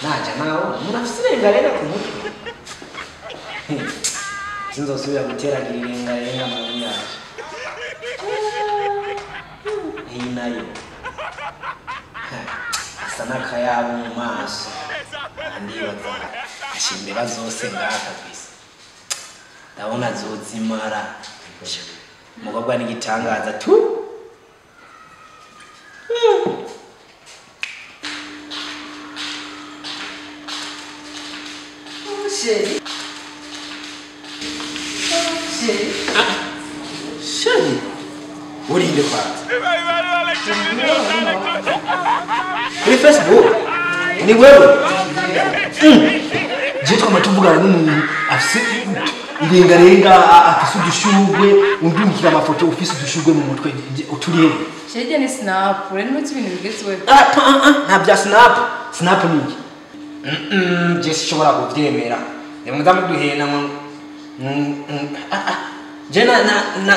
Naja nawe umuntu afise irengarenga ku mutwe. Sinzosubira guteragira irengarenga mu yaje. Iyi nayo asa n'akayabo mu maso. Ndibaza ashimbeba zose ngaha kabisa. Ndabona zozimara. Umukobwa n'igitangaza tu. Chérie. Chérie. Chérie. Urinde kwanza. Kuri Facebook ni wewe. Je twama tuvugana n'umuntu afise irengarenga, afise udushurwe, undungikira amafoto ufise udushurwe mu mutwe uturi hehe? Chérie ni snap, rero n'uti ibintu bigezweho. Nta bya snap. Snap ni iki? Je sinshobora kuvyemera. Nimuza muduhena ngo je na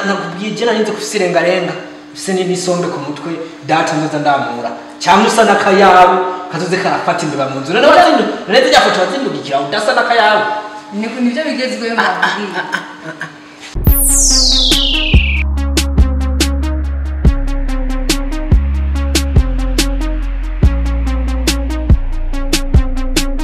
nakubwiye je narinze kufise irengarenga, ufise n'isombe ku mutwe, data nzoza ndamura. Cyangwa usa n'akayabo kazoze karafata imbeba mu nzu. None none zirya foto wazindugikira udasa n'akayabo. Nibyo bigezweho nakubwiye.